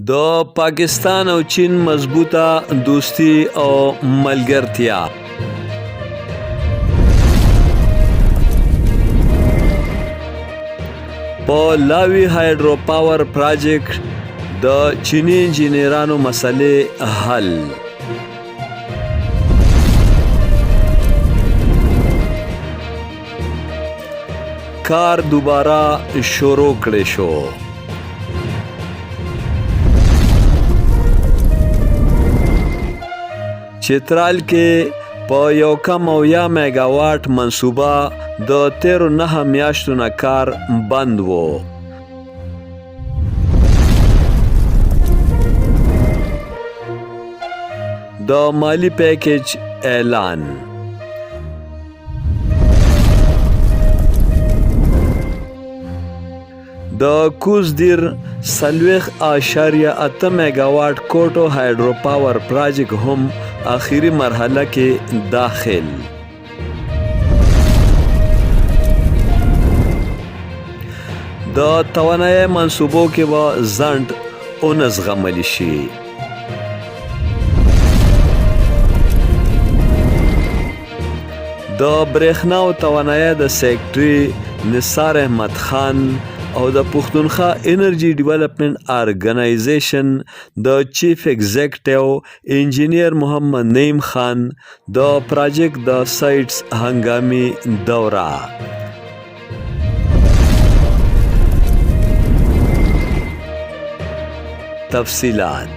د پاکستان او چین مضبوطه دوستي او ملګرتیا. په لاوی هایډرو پاور پروجیکټ د چیني انجینرانو مسلې حل. کار دوباره شروع کړی شو. چترال کې په یو کم او یا میګاواټ منصوبه د تیرو 9 میاشتو نه کار بند وو. د مالی پیکج اعلان. د کوز دیر 40.8 میګاواټ کوټو هایډرو پاور پروجیکټ هم اخیری مرحله کې داخل. د توانایۍ منصوبو کې به ځنډ ونه زغمل شي. د برېښنا او توانایۍ د سیکټري نثار احمد خان او د پښتونخوا انرژي ډیولپمنټ ارګنایزیشن د چیف ایگزیکټیو انجینیر محمد نعیم خان د پروجیکټ د سایټس هنګامي دوره. تفصیلات.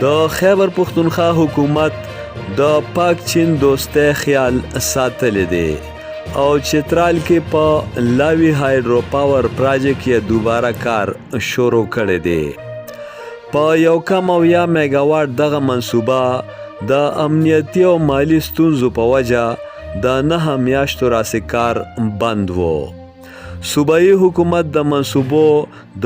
د خیبر پښتونخوا حکومت د پاک چین دوستۍ خیال ساتلی دی او چترال کې په لاوی هایډرو پاور پروجیکټ یې دوباره کار شروع کړی دی. په یو کم او یا میګاواټ دغه منصوبه د امنیتي او مالی ستونزو په وجه د 9 میاشتو راسې کار بند وو. صوبایي حکومت د منصوبو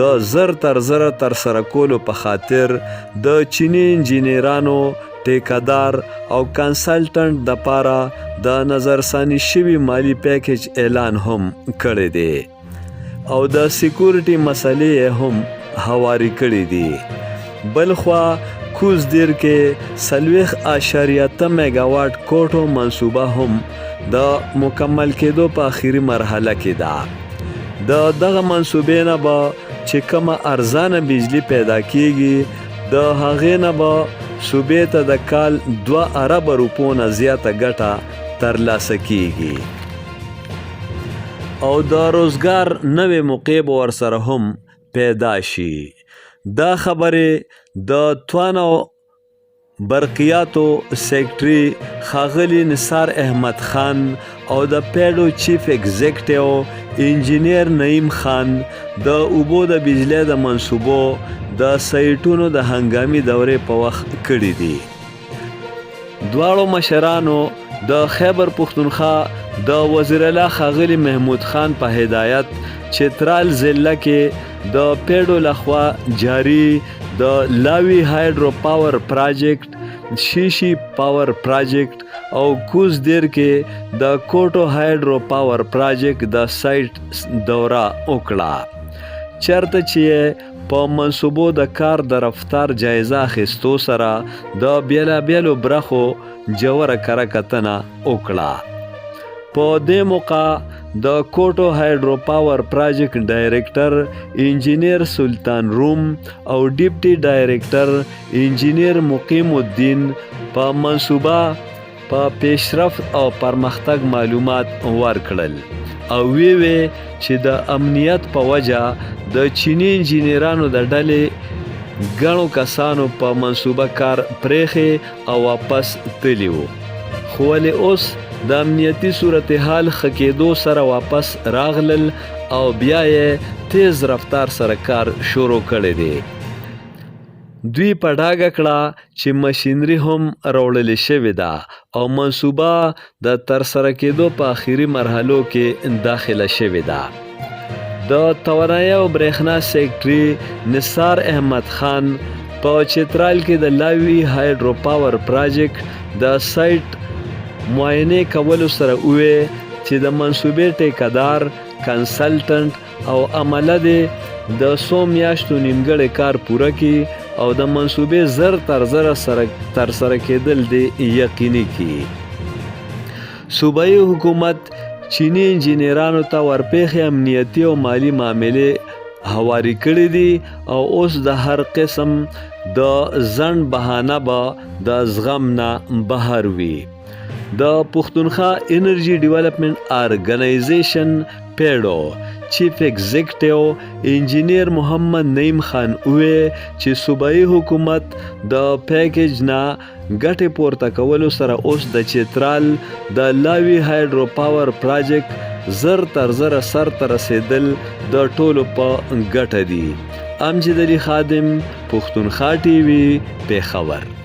د زر تر زره ترسره کولو په خاطر د چیني انجینرانو، ټیکهدار او کنسلټنټ دپاره د نظرثاني شوي مالي پیکج اعلان هم کړی دی او د سیکورټي مسلې یې هم هوارې کړې دي. بلخوا کوز دیر کې 40.8 میګاواټ کوټو منصوبه هم د مکمل کېدو په اخیری مرحله کې ده. د دغه منصوبې نه به چې کومه ارزانه بجلی پیدا کیږي، د هغې نه به صوبې ته د کال 2 اربه روپو نه زیاته ګټه ترلاسه کیږي او د روزګار نوې موقع به ورسره هم پیدا شي. دا خبرې د توان او برقیاتو سیکټري ښاغلي نثار احمد خان او د پیډو چیف ایگزیکټیو انجینیر نعیم خان د اوبو د بجلی د منصوبو د سایټونو د هنګامي دورې په وخت کړې دي. دواړو مشرانو د خیبر پښتونخوا د وزیراعلی ښاغلي محمود خان په هدایت چترال ضلع کې د پیډو لخوا جاري د لاوی هایډرو پاور پروجیکټ، شیشي پاور پروجیکټ او کوز دیر کې د کوټو هایډرو پاور پروجیکټ د سایټ دوره وکړه، چرته چې په منصوبو د کار د رفتار جایزه اخیستو سره د بیلابیلو برخو ژوره کره کتنه وکړه. په دې موقع د کوټو هایډرو پاور پروجیکټ ډایریکټر انجینیر سلطان روم او ډیپټي ډایریکټر انجینیر مقیم الدین په منصوبه په پیشرفت او پرمختګ معلومات ورکړل او وی وی چې د امنیت په وجه د چیني انجینرانو د ډلې ګڼو کسانو په منصوبه کار پرېښی او واپس تللي وو، خو ولې اوس د امنیتي صورتحال ښه کېدو سره واپس راغلل او بیا یې تیز رفتار سره کار شروع کړی دی. دوی په ډاګه کړه چې مشینري هم راوړل شوې ده او منصوبه د ترسره کېدو په اخیری مرحلو کې داخله شوې ده. د توانایۍ او برېښنا سیکټري نثار احمد خان په چترال کې د لاوی هایډرو پاور پروجیکټ د سایټ معاینې کولو سره ووی چې د منصوبې ټیکهدار، کنسلټنټ او عمله دې د څو میاشتو نیمګړی کار پوره کړي او د منصوبې زر تر زره ترسره کېدل دې یقیني کړي. صوبایي حکومت چیني انجینرانو ته ورپېښې امنیتي او مالي معاملې هوارې کړې دي او اوس د هر قسم د ځنډ بهانه به د زغم نه بهر وي. د پښتونخوا انرژي ډیولپمنټ ارګنایزیشن پیډو چیف ایگزیکټیو انجینیر محمد نعیم خان ووی چې صوبایي حکومت د پیکج نه ګټې پورته کولو سره اوس د چترال د لاوي هایډرو پاور پراجیکټ زر تر زره سر ته رسیدل د ټولو په ګټه دي. امجد علي خادم، پښتونخوا ټي وي، پېښور.